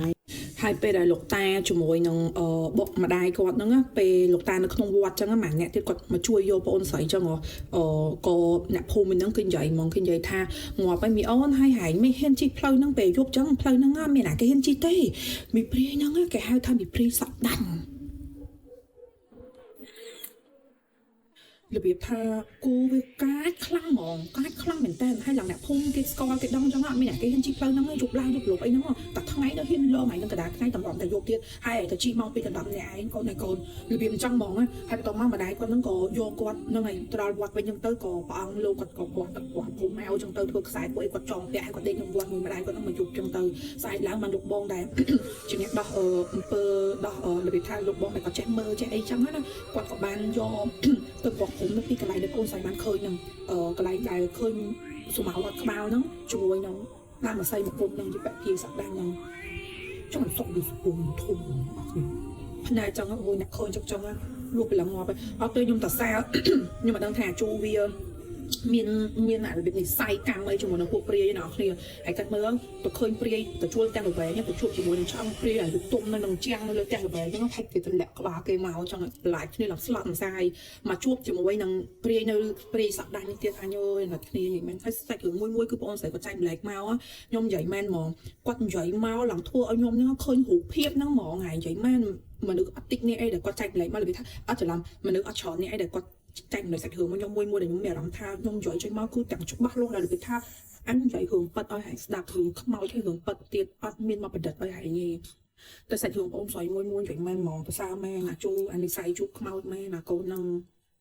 ហ ហើយពេលដែលលោកតាជាមួយនឹងអឺបុកម្ដាយគាត់ហ្នឹងណាពេលលោកតានៅក្នុងវត្តចឹងណាអ្នកទៀតគាត់មកជួយយកប្អូនស្រីចឹងហ៎អឺក៏អ្នកភូមិហ្នឹងគឺនិយាយហ្មងគេនិយាយថាងាប់ហើយមីអូនហើយហែងមិនហ៊ានជិះផ្លូវហ្នឹងពេលយប់ចឹងផ្លូវហ្នឹងមានអាគេហ៊ានជិះទេមីព្រាយហ្នឹងគេហៅថាមីព្រាយសក់ដាំ របៀបថាគូវាកាចខ្លាំងហ្មងកាចខ្លាំងមែនតើហើយឡើងអ្នកភូមិគេស្គាល់គេដឹងចឹងអត់មានអ្នកគេហ៊ានជិះផ្លូវហ្នឹងយប់ឡើងយប់លប់អីហ្នឹងតែថ្ងៃនៅហ៊ានលងថ្ងៃហ្នឹងកណ្ដាលថ្ងៃតម្រាំតែយប់ទៀតហើយទៅជិះម៉ោង2ដល់10អ្នកឯងកូនឯកូនរបៀបអញ្ចឹងហ្មងហើយបន្ទាប់មកម្ដាយគាត់ហ្នឹងក៏យកគាត់ហ្នឹងឯងទៅដល់វត្តវិញចឹងទៅក៏ព្រះអង្គលោកគាត់ក៏គាត់ទឹកគាត់ភូមិមកចឹងទៅធ្វើខ្សែពួកអីគាត់ចងពាក់ឲ្យគាត់ដេកក្នុងវត្តមួយម្ដាយគាត់ហ្នឹងមកយប់ចឹងទៅស្អែកឡើងបានលោកបងដែរជាអ្នកដោះអំពើដោះរបៀបថាលោកបងដែលគាត់ចេះមើលចេះអីចឹងណាគាត់ក៏បានយកទៅបោះព្រំនៅពីកន្លែងដែលបងស្រីបានឃើញហ្នឹងកន្លែងដែលឃើញសមោអត់ក្បាលហ្នឹងជាមួយនឹងដើមអស័យមកពុំហ្នឹងជាពាក់ភីសក្តាហ្នឹងចង់សុកដូចពុំធំអត់គ្នាផ្នែកចឹងអូយអ្នកឃើញចឹងចឹងលួចពីឡើងងាប់អត់ទេខ្ញុំតសើខ្ញុំមិនដឹងថាជួវាមានមានអារបៀបនិស័យកម្មអីជាមួយនឹងពួកព្រាយអ្នកគ្នាហើយកាត់មើលទៅឃើញព្រាយទៅជួលទាំងល្វែងទៅជួបជាមួយនឹងឆ្អឹងព្រាយឲ្យទុំនៅនឹងជាងនៅលើផ្ទះល្វែងហ្នឹងហែកគេទម្លាក់ក្បាលគេមកចង់បន្លាចគ្នាឡើងស្លក់ម្សាយមកជួបជាមួយនឹងព្រាយនៅព្រាយសក់ដាញ់នេះទៀតអញអើយអ្នកគ្នានិយាយមែនហើយសាច់រឿងមួយមួយគឺបងអូនស្រីគាត់ចែកម្លែកមកខ្ញុំនិយាយមែនហ្មងគាត់និយាយមកឡើងធ្វើឲ្យខ្ញុំហ្នឹងឃើញរូបភាពហ្នឹងហ្មងហើយនិយាយមែនមនុស្សអត់តិចនេះអីដែលគាត់ចែកម្លែកមករបៀបថាអត់ច្រឡំមនុស្សអត់ច្រើននេះអីដែលគាត់ចែកម្លែកសាច់រឿងមកខ្ញុំមួយមួយដែលខ្ញុំមានអារម្មណ៍ថាខ្ញុំនិយាយចេញមកគឺទាំងច្បាស់លាស់ដល់របៀបថាអញនិយាយរឿងប៉ិតឲ្យហែងស្ដាប់រឿងខ្មោចហើយរឿងប៉ិតទៀតអត់មានមកប្រឌិតឲ្យហែងទេតែសាច់រឿងបងស្រីមួយមួយនិយាយមែនហ្មងប្រសើរមែនអាជូអានិស័យជួបខ្មោចមែនអាកូននឹង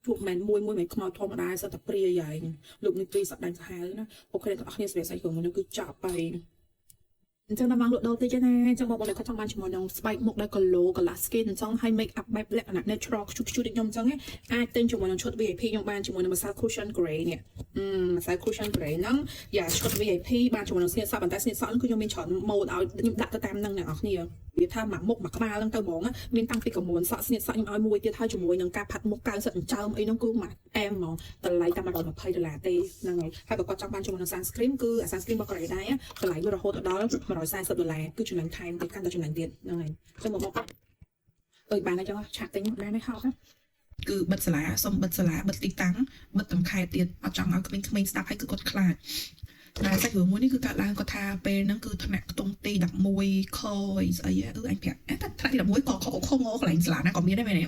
ជួបមែនមួយមួយមិនខ្មោចធម្មតាសិតតែព្រាយហែងលោកនេះព្រាយសក់ដាញ់សាហាវណាអូខេទាំងអស់គ្នាសម្រាប់សាច់រឿងមួយនេះគឺចប់ហើយអញ្ចឹងដល់មកលក់ដូរតិចណាអញ្ចឹងបងប្អូនដែលគាត់ចង់បានជាមួយនឹងស្បែកមុខដែល glow glass skin អញ្ចឹងហើយ make up បែបលក្ខណៈ natural ខ្ជុះខ្ជុះដូចខ្ញុំអញ្ចឹងអាចទិញជាមួយនឹងឈុត VIP ខ្ញុំបានជាមួយនឹងម្សៅ cushion grey នេះម្សៅ cushion grey ហ្នឹងយ៉ាឈុត VIP បានជាមួយនឹងស្នៀតសក់ប៉ុន្តែស្នៀតសក់ហ្នឹងគឺខ្ញុំមានច្រើនម៉ូដឲ្យខ្ញុំដាក់ទៅតាមហ្នឹងអ្នកនរគ្នាវាថាមួយមុខមួយក្បាលហ្នឹងទៅហ្មងមានតាំងពីក្រមួនសក់ស្នៀតសក់ខ្ញុំឲ្យមួយទៀតហើយជាមួយនឹងការផាត់មុខ90ចិញ្ចើមអីហ្នឹងគឺមួយអែមហ្មងតម្លៃតែ120ដុល្លារទេហ្នឹងហើយហើយបើគាត់ចង់បានជាមួយនឹង sunscreen គឺអា sunscreen របស់ Korea ដែរតម្លៃវារហូតដល់140ដុល្លារគឺចំណេញថែមទៀតកាន់តែចំណេញទៀតហ្នឹងហើយអញ្ចឹងមកមកអើយបានហើយចឹងឆាក់ទិញបានហើយហោះគឺបិទសាលាសុំបិទសាលាបិទទីតាំងបិទទាំងខែទៀតអត់ចង់ឲ្យក្មេងៗស្ដាប់ហើយគឺគាត់ខ្លាចតែសាច់រឿងមួយនេះគឺកើតឡើងគាត់ថាពេលហ្នឹងគឺថ្នាក់ខ្ទង់ទី11ខអីស្អីអឺអញប្រាប់តែថ្នាក់ទី11ក៏ខខងកន្លែងសាលាណាក៏មានដែរមែនទេ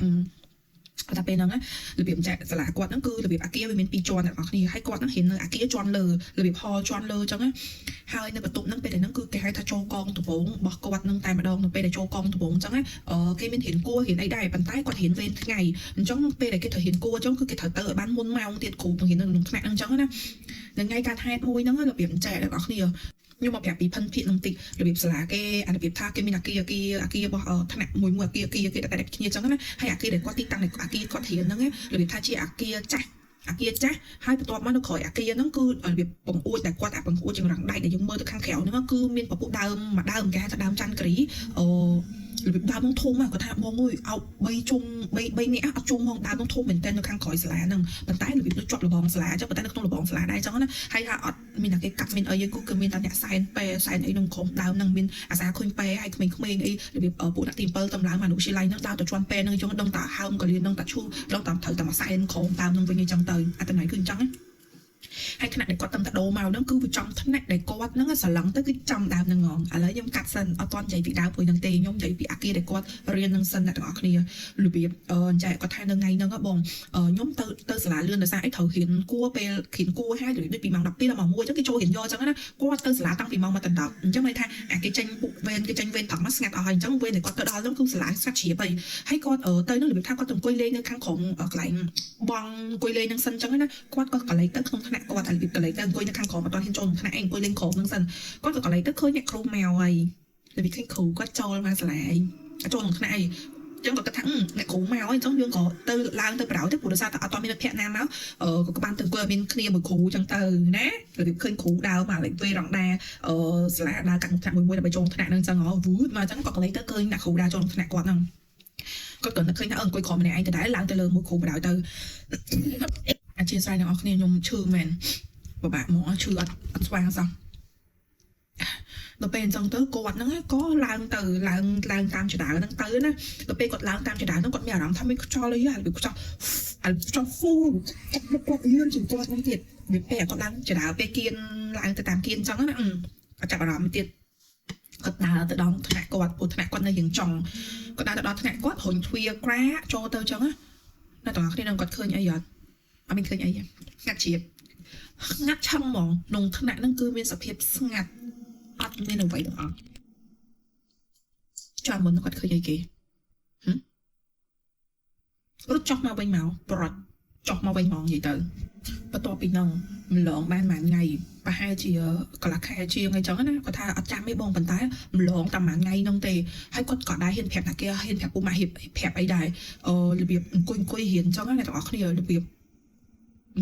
គាត់ថាពេលហ្នឹងរបៀបចែកសាលាគាត់ហ្នឹងគឺរបៀបអាគារវាមានពីរជាន់អ្នកនរគ្នាហើយគាត់ហ្នឹងរៀននៅអាគារជាន់លើរបៀបហលជាន់លើអញ្ចឹងណាហើយនៅបន្ទប់ហ្នឹងពេលហ្នឹងគឺគេហៅថាចូលកងដំបងរបស់គាត់ហ្នឹងតែម្ដងនៅពេលដែលចូលកងដំបងអញ្ចឹងណាគេមានរៀនគួររៀនអីដែរប៉ុន្តែគាត់រៀនវេនថ្ងៃអញ្ចឹងពេលដែលគេត្រូវរៀនគួរអញ្ចឹងគឺគេត្រូវទៅឲ្យបានមុនម៉ោងទៀតគ្រូបង្រៀននៅក្នុងថ្នាក់ហ្នឹងអញ្ចឹងណានៅថ្ងៃការថែមួយហ្នឹងរបៀបចែកអ្នកនរគ្នាខ្ញុំមកប្រាប់ពីផិនភាកនឹងតិចរបៀបសាលាគេអារបៀបថាគេមានអាគារអាគារអាគាររបស់ថ្នាក់មួយមួយអាគារអាគារគេតែតែគ្នាអញ្ចឹងណាហើយអាគារដែលគាត់ទីតាំងនៃអាគារគាត់រៀនហ្នឹងរបៀបថាជាអាគារចាស់អាគារចាស់ហើយបន្ទាប់មកនៅក្រោយអាគារហ្នឹងគឺរបៀបបង្អួចតែគាត់អាបង្អួចចង្រឹងដែកដែលយើងមើលទៅខាងក្រៅហ្នឹងគឺមានពពុះដើមមួយដើមគេហៅថាដើមច័ន្ទគ្រីអូរបៀបដើមហ្នឹងធំគាត់ថាបងអើយអោប3ជុំ3 3នាក់អត់ជុំហងដើមហ្នឹងធំមែនតើនៅខាងក្រោយសាលាហ្នឹងប៉ុន្តែរបៀបដូចជាប់លបងសាលាអញ្ចឹងប៉ុន្តែនៅក្នុងលបងសាលាដែរអញ្ចឹងណាហើយថាអត់មានតែគេកាប់មានអីគឺមានតែអ្នកសែនពេសែនអីក្នុងក្រុមដើមហ្នឹងមានអាសាឃើញពេហើយក្មេងៗអីរបៀបពួកអ្នកទី7តម្លើងអនុវិទ្យាល័យហ្នឹងដើរទៅជន់ពេហ្នឹងអញ្ចឹងដឹងតែហើមកលៀនដឹងតែឈូដឹងតែត្រូវតែមកសែនក្រុមដើមហ្នឹងវិញអញ្ចឹងទៅអត្តន័យគឺអញ្ចឹងណាហើយថ្នាក់ដែលគាត់តំតដូរមកហ្នឹងគឺវាចំថ្នាក់ដែលគាត់ហ្នឹងស្រឡឹងទៅគឺចំដើមហ្នឹងហ្មងឥឡូវខ្ញុំកាត់សិនអត់ទាន់និយាយពីដើមមួយហ្នឹងទេខ្ញុំនិយាយពីអាគារដែលគាត់រៀនហ្នឹងសិនអ្នកទាំងអស់គ្នារបៀបអឺចែកគាត់ថានៅថ្ងៃហ្នឹងបងខ្ញុំទៅទៅសាលាលឿនដោយសារអីត្រូវរៀនគួរពេលរៀនគួរហើយដូចពីម៉ោង12ដល់ម៉ោង1អញ្ចឹងគេចូលរៀនយកអញ្ចឹងណាគាត់ទៅសាលាតាំងពីម៉ោង1ដល់10អញ្ចឹងន័យថាអាគេចេញពួកវេនគេចេញវេនព្រឹកមកស្ងាត់អស់ហើយអញ្ចឹងវេនដែលគាត់ទៅដល់ហ្នឹងគឺសាលាស្ងាត់ជ្រាបហើយហើយគាត់ទៅហ្នឹងរបៀបថាគាត់ទៅអង្គុយលេងនៅខាងក្រោមកន្លែងបងអង្គុយលេងហ្នឹងសិនអញ្ចឹងណាគាត់ក៏កលេចទៅក្នុងថ្នាក់គាត់របៀបកលេចទៅអង្គុយនៅខាងក្រោមអត់ទាន់ហ៊ានចូលក្នុងថ្នាក់ឯងអង្គុយលេងក្រោមហ្នឹងសិនគាត់ក៏កលេចទៅឃើញអ្នកគ្រូមកហើយរបៀបឃើញគ្រូគាត់ចូលមកសាលាឯងចូលក្នុងថ្នាក់ឯងចឹងក៏គិតថាអ្នកគ្រូមកអញ្ចឹងយើងក៏ទៅឡើងទៅប្រោយទៅព្រោះដោយសារតែអត់ទាន់មានមិត្តភក្តិណាមកក៏បានទៅអង្គុយឲ្យមានគ្នាមួយគ្រូចឹងទៅណារបៀបឃើញគ្រូដើរមកលេខវេរងដាអឺសាលាដើរកាត់ថ្នាក់មួយមួយដើម្បីចូលថ្នាក់ហ្នឹងចឹងហ៎វូតមកអញ្ចឹងក៏កលេចទៅឃើញអ្នកគ្រូដើរចូលថ្នាក់គាត់ហ្នឹងគាត់ក៏នឹកឃើញថាអង្គុយក្រោមម្នាក់ឯងទៅដែរឡើងទៅលើមួយគ្រូបដ ாய் ទៅអធិស្ឋានអ្នកនរគ្នាខ្ញុំឈឺមែនពិបាកមកឈឺអត់អត់ស្វាងសោះ ដល់ពេលអញ្ចឹងទៅគាត់ហ្នឹងក៏ឡើងទៅឡើងឡើងតាមជណ្ដើរហ្នឹងទៅណាដល់ពេលគាត់ឡើងតាមជណ្ដើរហ្នឹងគាត់មានអារម្មណ៍ថាមានខ្យល់អីហ៎វាខ្យល់អាខ្យល់ហ្វូគាត់មុខគាត់លឿនជាងគាត់ហ្នឹងទៀតវាពេលគាត់ឡើងជណ្ដើរពេលគៀនឡើងទៅតាមគៀនអញ្ចឹងណាគាត់ចាប់អារម្មណ៍ទៀតគាត់ដើរទៅដល់ថ្នាក់គាត់ព្រោះថ្នាក់គាត់នៅរៀងចុងគាត់ដើរទៅដល់ថ្នាក់គាត់រុញទ្វារក្រាចូលទៅអញ្ចឹងណាអ្នកទាំងអស់គ្នានឹងគាត់ឃើញអីអត់អត់មានឃើញអីទេស្ងាត់ជ្រាបស្ងាត់ឆឹងហ្មងក្នុងថ្នាក់ហ្នឹងគឺមានសភាពស្ងាត់អត់មានអ្វីទាំងអស់ចាំមុនគាត់ឃើញអីគេហឹមរត់ចុះមកវិញមកប្រត់ចុះមកវិញហ្មងនិយាយទៅបន្ទាប់ពីហ្នឹងម្លងបានមួយថ្ងៃប្រហែលជាកន្លះខែជាងអីចឹងណាគាត់ថាអត់ចាំទេបងប៉ុន្តែម្លងតែមួយថ្ងៃហ្នឹងទេហើយគាត់ក៏ដែរហ៊ានប្រាប់ថាគេហ៊ានប្រាប់ពូម៉ាក់ហ៊ានប្រាប់អីដែរអឺរបៀបអង្គុយអង្គុយរៀនចឹងណាអ្នកទាំងអស់គ្នារបៀប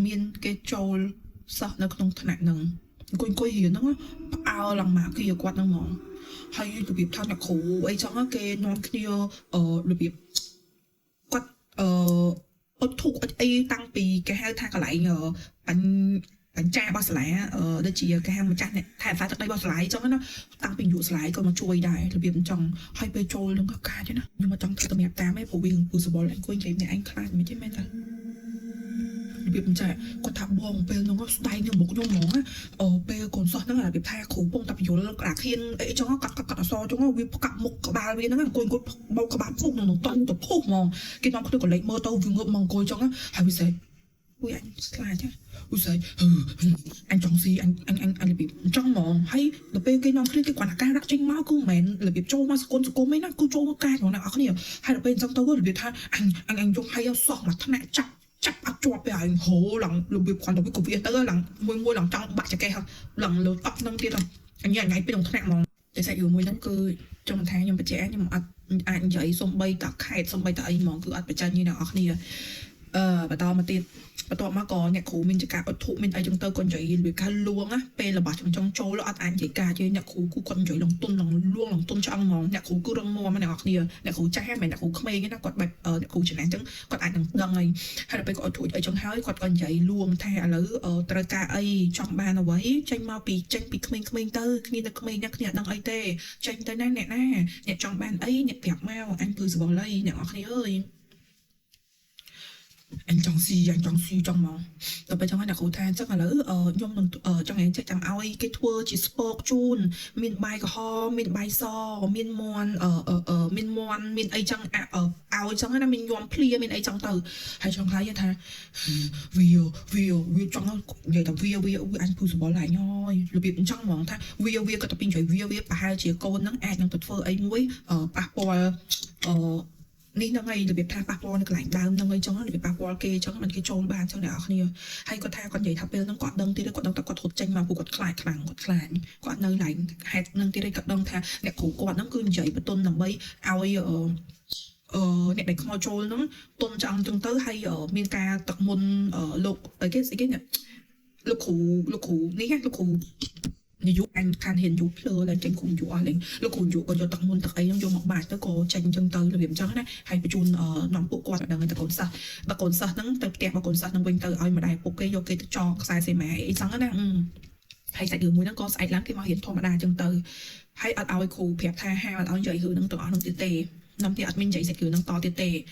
មានគេចូលសិស្សនៅក្នុងថ្នាក់ហ្នឹងអង្គុយអង្គុយរៀនហ្នឹងផ្អើលឡើងមកគេគាត់ហ្នឹងហ្មងហើយរបៀបថាអ្នកគ្រូអីចឹងគេនាំគ្នាអឺរបៀបគាត់អឺអត់ធុកអត់អីតាំងពីគេហៅថាកន្លែងបាញ់បញ្ចារបស់សាលាអឺដូចជាគេហៅម្ចាស់អ្នកថែរក្សាទឹកដីរបស់សាលាអញ្ចឹងណាតាំងពីយុសាលាក៏មកជួយដែររបៀបអញ្ចឹងហើយពេលចូលនឹងក៏កាចណាខ្ញុំមកចង់ធ្វើតម្រាប់តាមឯងព្រោះវាពូសបល់អង្គុយនិយាយម្នាក់ឯងខ្លាចមិនទេមែនតារបៀបអញ្ចឹងគាត់ថាបងពេលហ្នឹងក៏ស្ដែងនៅមុខខ្ញុំហ្មងណាអឺពេលកូនសិស្សហ្នឹងរបៀបថាគ្រូពងតែបញ្យលក្រាខៀនអីចឹងកាត់កាត់កាត់អសចឹងវាផ្កាប់មុខក្បាលវាហ្នឹងអង្គុយអង្គុយបោកក្បាលពុះក្នុងតង់ទៅពុះហ្មងគេនាំគ្នាក៏លេចមើលទៅវាងើបមកអង្គុយចឹងហើយវាសេអួយអញស្លាចអួយស្អីអញចង់ស៊ីអញអញអញអញរបៀបចង់ហ្មងហើយដល់ពេលគេនាំគ្នាគេគាត់អាការដាក់ចេញមកគឺមិនមែនរបៀបចូលមកសកុនសង្គមឯណាគឺចូលមកកាចហ្មងអ្នកនរគ្នាហើយដល់ពេលអញ្ចឹងទៅរបៀបថាអញអញអញយកឲ្យសោះមួយថ្នាក់ចាប់ចាប់អត់ជាប់ទេហើយហូឡើងរបៀបគាត់ទៅវាក៏វាទៅឡើងមួយមួយឡើងចង់បាក់ចកេះឡើងលើតុហ្នឹងទៀតអញញ៉ៃពីក្នុងថ្នាក់ហ្មងតែសាច់រឿងមួយហ្នឹងគឺចង់ថាខ្ញុំបញ្ជាក់ខ្ញុំអត់អាចនិយាយសំបីតខេតសំបីតអីហ្មងគឺអត់បញ្ចេញទេអ្នកនរគ្នាអឺបន្តមកទៀតបន្ទាប់មកក៏អ្នកគ្រូមានចការអត់ធុមានអីចឹងទៅក៏និយាយរបៀបថាលួងណាពេលរបស់ចង់ចង់ចូលអត់អាចនិយាយការទេអ្នកគ្រូគូគាត់និយាយលងទុនលងលួងលងទុនឆ្អឹងហ្មងអ្នកគ្រូគឺរឹងមាំអ្នកនរគ្នាអ្នកគ្រូចាស់មិនអ្នកគ្រូក្មេងទេណាគាត់បែបអ្នកគ្រូចំណាស់ចឹងគាត់អាចនឹងដឹងហើយហើយដល់ពេលគាត់អត់ធុអីចឹងហើយគាត់ក៏និយាយលួងថាឥឡូវត្រូវការអីចង់បានអ្វីចេញមកពីចេញពីក្មេងៗទៅគ្នានៅក្មេងណាគ្នាអត់ដឹងអីទេចេញទៅណាអ្នកណាអ្នកចង់បានអីអ្នកប្រាប់មកអញគឺសបល់អីអ្នកនរគ្នាអើយអញចង់ស៊ីអញចង់ស៊ីចង់មកដល់ពេលចង់ឲ្យអ្នកគ្រូថាអញ្ចឹងឥឡូវខ្ញុំនឹងចង់ឲ្យចេះចាំឲ្យគេធ្វើជាស្ពកជូនមានបាយក្រហមមានបាយសមានមន់អឺមានមន់មានអីចឹងឲ្យចឹងណាមានញោមភ្លាមានអីចឹងទៅហើយចង់ខ្លាចថាវាវាវាចង់និយាយថាវាវាវាអញពូសបល់ឡើងហើយរបៀបអញ្ចឹងហ្មងថាវាវាក៏ទៅពីនិយាយវាវាប្រហែលជាកូនហ្នឹងអាចនឹងទៅធ្វើអីមួយប៉ះពាល់អឺនេះហ្នឹងហើយរបៀបថាប៉ះពាល់នៅកន្លែងដើមហ្នឹងហើយចឹងរបៀបប៉ះពាល់គេចឹងមិនគេចូលបានចឹងអ្នកនរគ្នាហើយគាត់ថាគាត់និយាយថាពេលហ្នឹងគាត់ដឹងទៀតគាត់ដឹងថាគាត់រត់ចេញមកព្រោះគាត់ខ្លាចខ្លាំងគាត់ខ្លាចគាត់នៅឡែងហេតុហ្នឹងទៀតគាត់ដឹងថាអ្នកគ្រូគាត់ហ្នឹងគឺនិយាយបន្ទន់ដើម្បីឲ្យអឺអឺអ្នកដែលខ្មោចចូលហ្នឹងទុនចង់ចឹងទៅហើយមានការទឹកមុនលោកអីគេស្អីគេលោកគ្រូលោកគ្រូនេះលោកគ្រូនាយកអញខានហ៊ានយូភ្លើឡើងចេញគ្រូនាយកអស់លេងលោកគ្រូនាយកក៏យកទឹកមុនទឹកអីហ្នឹងយកមកបាច់ទៅក៏ចេញអញ្ចឹងទៅរបៀបអញ្ចឹងណាហើយបញ្ជូននាំពួកគាត់ឲ្យដឹងទៅកូនសិស្សបើកូនសិស្សហ្នឹងទៅផ្ទះបើកូនសិស្សហ្នឹងវិញទៅឲ្យម្ដាយពុកគេយកគេទៅចងខ្សែសីមាអីចឹងណាហើយសាច់រឿងមួយហ្នឹងក៏ស្អែកឡើងគេមករៀនធម្មតាអញ្ចឹងទៅហើយអត់ឲ្យគ្រូប្រាប់ថាហាមអត់ឲ្យនិយាយរឿងហ្នឹងទាំងអស់ហ្នឹងទៀតទេនាំទៀតអត់មាននិយាយសាច់រឿងហ្នឹងតទៀតទេ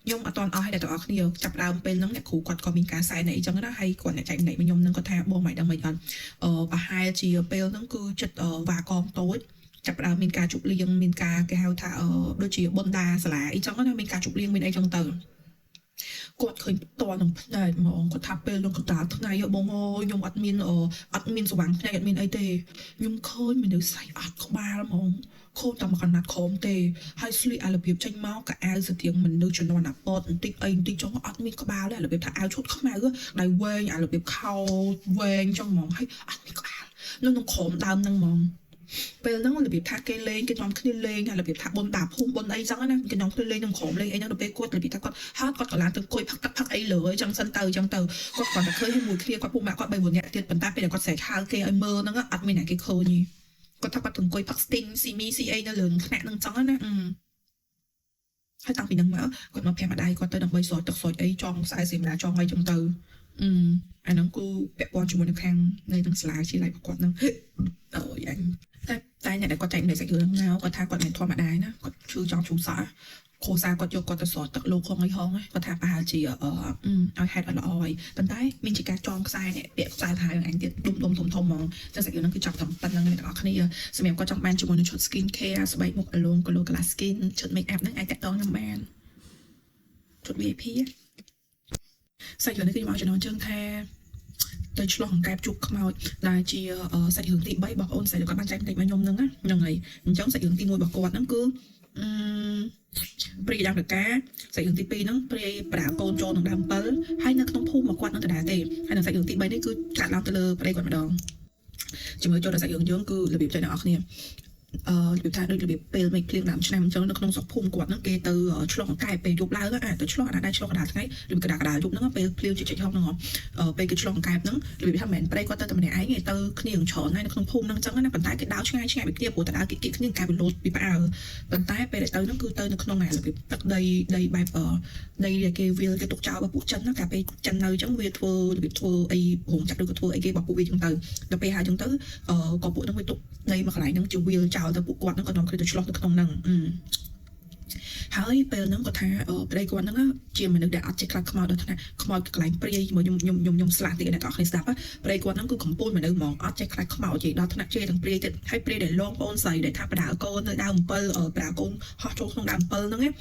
ខ្ញុំអត់តន់អស់ឲ្យតែទាំងអស់គ្នាចាប់ដើមពេលហ្នឹងអ្នកគ្រូគាត់ក៏មានការសែនអីចឹងណាហើយគាត់អ្នកចែកម្នាក់មកខ្ញុំហ្នឹងគាត់ថាបងមិនដឹងមិនអត់អឺប្រហែលជាពេលហ្នឹងគឺចិត្តវ៉ាកងតូចចាប់ដើមមានការជប់លៀងមានការគេហៅថាដូចជាបុណ្យដាសាលាអីចឹងណាមានការជប់លៀងមានអីចឹងទៅគាត់ឃើញផ្ទាល់នឹងភ្នែកហ្មងគាត់ថាពេលនឹងកណ្ដាលថ្ងៃបងអើយខ្ញុំអត់មានអត់មានស្វាងភ្នែកអត់មានអីទេខ្ញុំឃើញមនុស្សស្អីអត់ក្បាលហ្មងខូចតែមកកណាត់ក្រោមទេហើយស្លៀកអារបៀបចេញមកកៅអៅស្ទៀងមនុស្សជំនាន់អាពតបន្តិចអីបន្តិចចង់អត់មានក្បាលទេរបៀបថាអាវឈុតខ្មៅដៃវែងអារបៀបខោវែងចង់ហ្មងហើយអត់មានក្បាលនៅក្នុងក្រោមដើមហ្នឹងហ្មងពេលហ្នឹងរបៀបថាគេលេងគេនាំគ្នាលេងរបៀបថាបុនដាភូមិបុនអីចឹងណាគេនាំគ្នាលេងក្នុងក្រុមលេងអីហ្នឹងដល់ពេលគាត់របៀបថាគាត់ហត់គាត់ក៏ឡើងទៅអង្គុយផឹកទឹកផឹកអីលើអីចឹងសិនទៅចឹងទៅគាត់គាត់តែឃើញមួយគ្នាគាត់ពុកម៉ាក់គាត់3 4នាក់ទៀតប៉ុន្តែពេលដែលគាត់ស្រែកហៅគេឲ្យមើលហ្នឹងអត់មានអ្នកគេឃើញទេគាត់ថាគាត់ទៅអង្គុយផឹកស្ទីងស៊ីមីស៊ីអីនៅលើថ្នាក់ហ្នឹងចឹងណាហើយតាំងពីហ្នឹងមកគាត់មកប្រាប់ម្ដាយគាត់ទៅដើម្បីស្រោចទឹកស្រោចអីចង់ខ្សែសេមឡាចង់អីចឹងទៅអឺអាហ្នឹងគឺពាក់ព័ន្ធជាមួយនឹងខាងនៅនឹងសាលាជាឡៃរបស់គាត់ហ្នឹងអូយអញតែ តែអ្នកដែលគាត់ចែករំលែកសាច់រឿងហ្នឹងមកគាត់ថាគាត់មិនធម្មតាណាគាត់ឈឺចំឈូសក់គ្រួសារគាត់យកគាត់ទៅស្រោចទឹកលោកហងអីហងគាត់ថាប្រហែលជាអឺឲ្យហេតុអត់ល្អហើយប៉ុន្តែមានជាការចងខ្សែនេះពាក់ខ្សែថៅអញទៀតដុំដុំធំធំហ្មងចឹងសាច់រឿងហ្នឹងគឺចាប់តែប៉ុណ្្នឹងអ្នកទាំងអស់គ្នាសម្រាប់គាត់ចង់បានជាមួយនឹងឈុត skin care ស្បែកមុខអាឡូង glow glass skin ឈុត make up ហ្នឹងអាចតាក់ទងខ្ញុំបានឈុត VIP សាច់រឿងនេះគឺខ្ញុំឲ្យចំណងជើងថាទៅឆ្លោះអង្កែបជួបខ្មោចដែលជាសាច់រឿងទី3របស់បងអូនស្រីដែលគាត់បានចែករំលែកមកខ្ញុំហ្នឹងណាហ្នឹងហើយអញ្ចឹងសាច់រឿងទី1របស់គាត់ហ្នឹងគឺអឺព្រាយដើមតកាសាច់រឿងទី2ហ្នឹងព្រាយប្រាកូនចូលនឹងដើម7ហើយនៅក្នុងភូមិរបស់គាត់ហ្នឹងដដែលទេហើយនៅសាច់រឿងទី3នេះគឺកាត់ឡើងទៅលើប្តីគាត់ម្ដងជាមួយចូលដល់សាច់រឿងយើងគឺរបៀបចែកអ្នកនរគ្នាអឺរបៀបថាដូចរបៀបពេលមេឃភ្លៀងដើមឆ្នាំអញ្ចឹងនៅក្នុងស្រុកភូមិគាត់ហ្នឹងគេទៅឆ្លងអង្កែបពេលយប់ឡើងអាទៅឆ្លងអាដែរឆ្លងកណ្ដាលថ្ងៃឬកណ្ដាលកណ្ដាលយប់ហ្នឹងពេលភ្លៀងជិះជិះហុកហ្នឹងពេលគេឆ្លងអង្កែបហ្នឹងរបៀបថាមិនមែនប្តីគាត់ទៅតែម្នាក់ឯងទេទៅគ្នានឹងច្រើនហើយនៅក្នុងភូមិហ្នឹងអញ្ចឹងណាប៉ុន្តែគេដើរឆ្ងាយឆ្ងាយពីគ្នាព្រោះតែដើរគៀកគ្នាអង្កែបវាលោតពីផ្អើលប៉ុន្តែពេលដែលទៅហ្នឹងគឺទៅនៅក្នុងអារបៀបទឹកដីដីបែបដីដែលគេវាលគេទុកចោលរបស់ពួកចិនណាកាលពេលចិននៅអញ្ចឹងវាធ្វើរបៀបធ្វើអីរោងចក្រឬក៏ធ្វើអីគេរបស់ពួកវាអញ្ចឹងទៅដល់ពេលហើយអញ្ចឹងទៅអឺក៏ពួកហ្នឹងវាទុកដីមកកន្លែងហ្នឹងជាវាលចោលទៅពួកគាត់ហ្នឹងក៏នាំគ្នាទៅឆ្លោះនៅក្នុងហ្នឹងហើយពេលហ្នឹងគាត់ថាប្តីគាត់ហ្នឹងជាមនុស្សដែលអត់ចេះខ្លាចខ្មោចដល់ថ្នាក់ខ្មោចកន្លែងព្រាយជាមួយខ្ញុំខ្ញុំខ្ញុំខ្ញុំស្លាស់តិចអ្នកទាំងអស់គ្នាស្ដាប់ប្តីគាត់ហ្នឹងគឺកំពូលមនុស្សហ្មងអត់ចេះខ្លាចខ្មោចទេដល់ថ្នាក់ជេរទាំងព្រាយទៀតហើយព្រាយដែលលងបងស្រីដែលថាបដើកូននៅដើម7បដើកូនហោះចូលក្នុងដើម7ហ្នឹ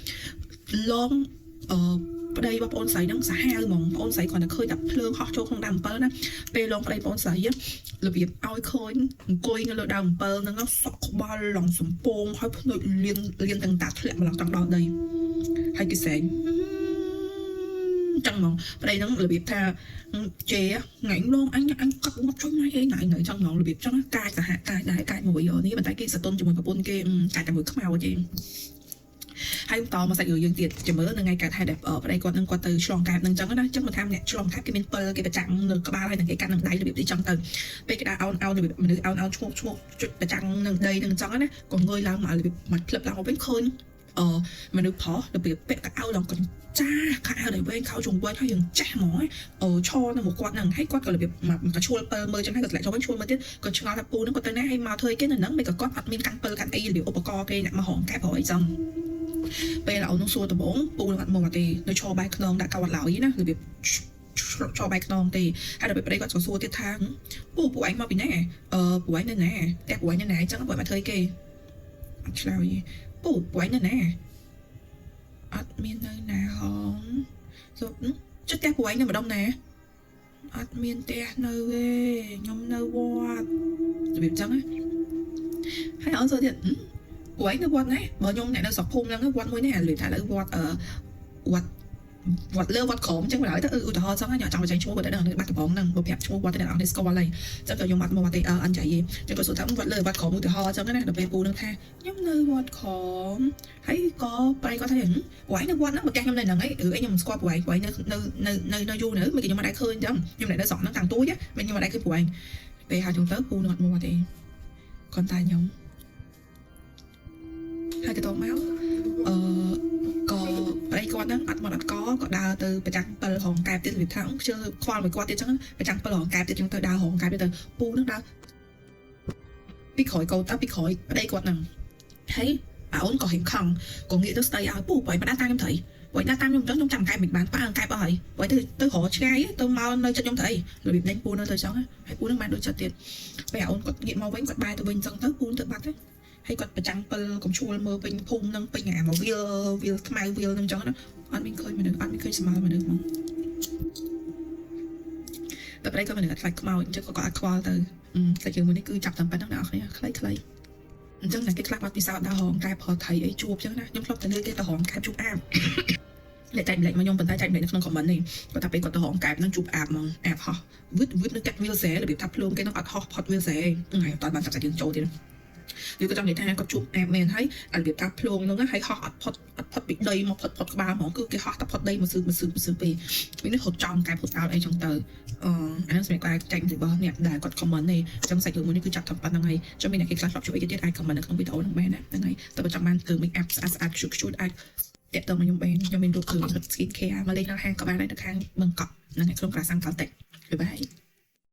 ងលងអឺប្តីរបស់បងស្រីហ្នឹងសាហាវហ្មងបងស្រីគ្រាន់តែឃើញតែភ្លើងហោះចូលក្នុងដើម7ណាពេលលងប្តីបងស្រីរបៀបឲ្យឃើញអង្គុយនៅលើដើម7ហ្នឹងសក់ក្បាលឡងសំពងហើយភ្នែកលៀនលៀនទាំងតាធ្លាក់មកឡើងចង់ដល់ដីហើយគេសែងចឹងហ្មងប្តីហ្នឹងរបៀបថាជេរថ្ងៃលងអញអញកាប់ងាប់ចុយថ្ងៃអីថ្ងៃនៅចឹងហ្មងរបៀបចឹងកាចសហកាចដែរកាចមួយនេះប៉ុន្តែគេសតុនជាមួយប្រពន្ធគេកាចតែមួយខ្មៅទេហើយបន្តមកសាច់រឿងយើងទៀតចាំមើលនៅថ្ងៃកើតហេតុដែលប្តីគាត់នឹងគាត់ទៅឆ្លងកែបនឹងចឹងណាចឹងមកថាអ្នកឆ្លងកែបគេមានពិលគេប្រចាំងនៅក្បាលហើយនឹងគេកាត់នឹងដៃរបៀបនេះចឹងទៅពេលគេដើរអោនអោនរបៀបមនុស្សអោនអោនឈ្មោះឈ្មោះចុចប្រចាំងនឹងដីនឹងចឹងណាក៏ងើយឡើងមករបៀបមកផ្លឹបឡើងមកវិញឃើញអឺមនុស្សប្រុសរបៀបពាក់កៅអៅឡើងកញ្ចាខោអាវដែលវែងខោជុំវិញហើយយើងចាស់ហ្មងអឺឈរនៅមុខគាត់ហ្នឹងហើយគាត់ក៏របៀបមកក៏ឈួលពិលមើលចឹងហើយក៏ធ្លាក់ចូលវិញឈួលមើលទៀតក៏ឆ្ងល់ថាពូហ្នឹងគាត់ទៅណាហើយមកធ្វើអីគេនៅហ្នឹងមិនក៏គាត់អត់មានកាន់ពិលកាន់អីរបៀបឧបករណ៍គេអ្នកមករងកែបហើយចឹងពេលអូននោះសួរដំបងពូនឹងអត់មកទេនៅឈរបែកខ្នងដាក់កោអត់ឡើយណារបៀបឈរបែកខ្នងទេហើយដល់ពេលប្តីគាត់សួរទៀតថាពូពូឯងមកពីណាអឺពូឯងនៅណាផ្ទះពូឯងនៅណាអញ្ចឹងពូឯងមកធ្វើអីគេអត់ឆ្លើយពូពូឯងនៅណាអត់មាននៅណាហងសួរចុះផ្ទះពូឯងនៅម្ដុំណាអត់មានផ្ទះនៅទេខ្ញុំនៅវត្តរបៀបចឹងណាហើយអូនសួរទៀតពូឯងនៅវត្តណាបើខ្ញុំអ្នកនៅស្រុកភូមិហ្នឹងវត្តមួយនេះរបៀបថាឥឡូវវត្តអឺវត្តវត្តលើវត្តក្រោមអញ្ចឹងបណ្ដោយទៅឧទាហរណ៍ចឹងខ្ញុំចង់បញ្ចេញឈ្មោះគាត់ទៅនៅបាត់ដំបងហ្នឹងបើប្រាប់ឈ្មោះវត្តទៅអ្នកនរនេះស្គាល់ហើយអញ្ចឹងក៏ខ្ញុំអត់មកវត្តទេអឺអត់ចៃទេអញ្ចឹងក៏សួរថាវត្តលើវត្តក្រោមឧទាហរណ៍អញ្ចឹងណាដល់ពេលពូនឹងថាខ្ញុំនៅវត្តក្រោមហើយក៏ប្រៃគាត់ថាពូឯងនៅវត្តហ្នឹងបើផ្ទះខ្ញុំនៅហ្នឹងឯងឬអីខ្ញុំមិនស្គាល់ពូឯងពូឯងនៅនៅនៅនៅយូរនៅមិនខ្ញុំមិនដែលឃើញអញ្ចឹងខ្ញុំនៅស្រុកហ្នឹងតាំងទួយមិនខ្ញុំមិនដែលឃើញពូឯងពេលហៅចឹងទៅពូនឹងអត់មកទេគាត់តែខ្ញុំហើយក៏តមកអឺក៏ប្តីគាត់ហ្នឹងអត់មកអត់កក៏ដើរទៅប្រចាំងពិលរងកែបទៀតរបៀបថាខ្ជិលខ្វល់មួយគាត់ទៀតចឹងប្រចាំងពិលរងកែបទៀតចឹងទៅដើររងកែបទៀតទៅពូហ្នឹងដើរពីក្រោយកូនទៅពីក្រោយប្តីគាត់ហ្នឹងហើយអាអូនក៏ហៀងខំក៏ងាកទៅស្ដីឲ្យពូបើមិនដើរតាមខ្ញុំត្រីបើដើរតាមខ្ញុំចឹងខ្ញុំចាំកែបមិនបានប៉ាកែបអស់ហើយបើទៅទៅរកឆ្ងាយទៅមកនៅចិត្តខ្ញុំត្រីរបៀបដេញពូនៅទៅចឹងហើយពូហ្នឹងបានដូចចិត្តទៀតពេលអាអូនគាត់ងាកមកវិញគាត់បែរទៅវិញចឹងទៅពូទៅបាត់ទៅហើយគាត់ប្រចាំងពិលកំឈួលមើលពេញភូមិនឹងពេញអាមកវាលវាលខ្មៅវាលនឹងចឹងណាអត់មានឃើញមនុស្សអត់មានឃើញស្មើមនុស្សហ្មងតែប្តីគាត់មនុស្សអត់ខ្លាចខ្មោចអញ្ចឹងក៏គាត់អត់ខ្វល់ទៅតែជើងមួយនេះគឺចាប់តាមប៉ុណ្្នឹងអ្នកនរគ្នាខ្លីខ្លីអញ្ចឹងអ្នកគេខ្លះបាត់ពិសោធន៍ដល់រងកែផលថៃអីជួបអញ្ចឹងណាខ្ញុំធ្លាប់តែលើគេទៅរងកែបជួបអាបអ្នកចែកម្លែកមកខ្ញុំប៉ុន្តែចែកម្លែកនៅក្នុង comment នេះគាត់ថាពេលគាត់ទៅរងកែបហ្នឹងជួបអាបហ្មងអាបហោះវិតវិតនៅកាត់វាលស្រែរបៀបថាភ្លើងគេហ្នឹងអត់ហោះផុតវាលស្រែថ្ងៃអត់បានចាប់សាច់យើងចូលទៀត ឬក៏ចង់និយាយថាគាត់ជួបអាបមែនហើយរបៀបថាភ្លងហ្នឹងហើយហោះអត់ផុតអត់ផុតពីដីមកផុតផុតក្បាលហ្មងគឺគេហោះតែផុតដីមកស៊ឺមកស៊ឺមកស៊ឺពេលវិញនេះហត់ចំកែផុតអោអីចឹងទៅអឺអាហ្នឹងសម្រាប់ការចែករបស់អ្នកដែលគាត់ comment នេះចឹងសាច់រឿងមួយនេះគឺចាប់ធ្វើប៉ុណ្្នឹងហើយចាំមានអ្នកគេខ្លះធ្លាប់ជួយអីគេទៀតអាច comment នៅក្នុងវីដេអូហ្នឹងបានណាហ្នឹងហើយតែបើចង់បានគឺ make up ស្អាតស្អាតខ្ជូតខ្ជូតអាចតាក់ទងមកខ្ញុំបានខ្ញុំមានរូបគឺ skin care មកលេងនៅហាងក៏បានដែរនៅខាងបឹងកក់ហ្នឹងហើយក្នុងប្រាសាទកោតិក bye bye.